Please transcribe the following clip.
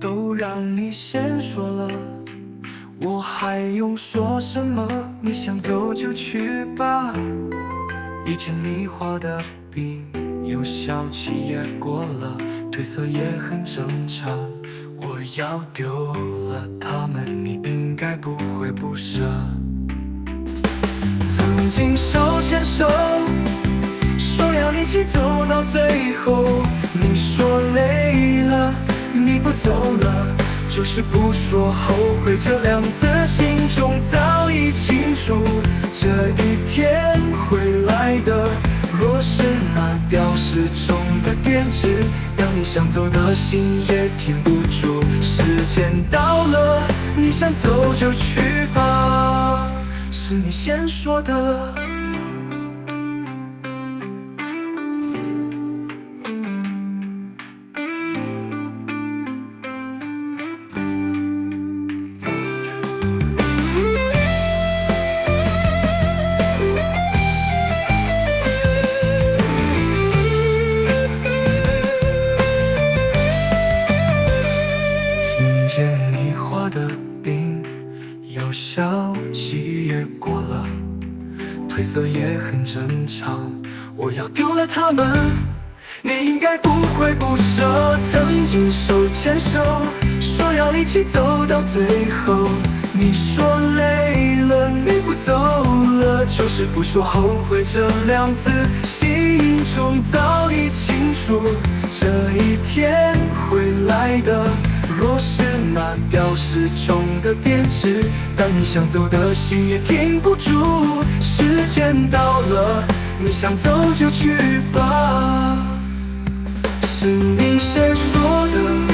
都讓你先說了，我還用說什麼？你想走就去吧。以前你畫的餅，有效期也過了，褪色也很正常。我要丟了它們，你應該不會不捨。曾經手牽手，說要一起走到最後。你說累了，你不走了，就是不說後悔這兩字，心中早已清楚，這一天會來的。若是那掉時鐘的電池，當你想走的心也停不住。時間到了，你想走就去吧，是你先說的。聽見你畫的餅，有效期也過了，褪色也很正常。我要丟了它們，你應該不會不捨。曾經手牽手，說要一起走到最後。你說累了，你不走了，就是不說後悔這兩字，心中早已清楚，這一天會來的。若是那掉時鐘的電池，當你想走的心也停不住。時間到了，你想走就去吧，是你先說的。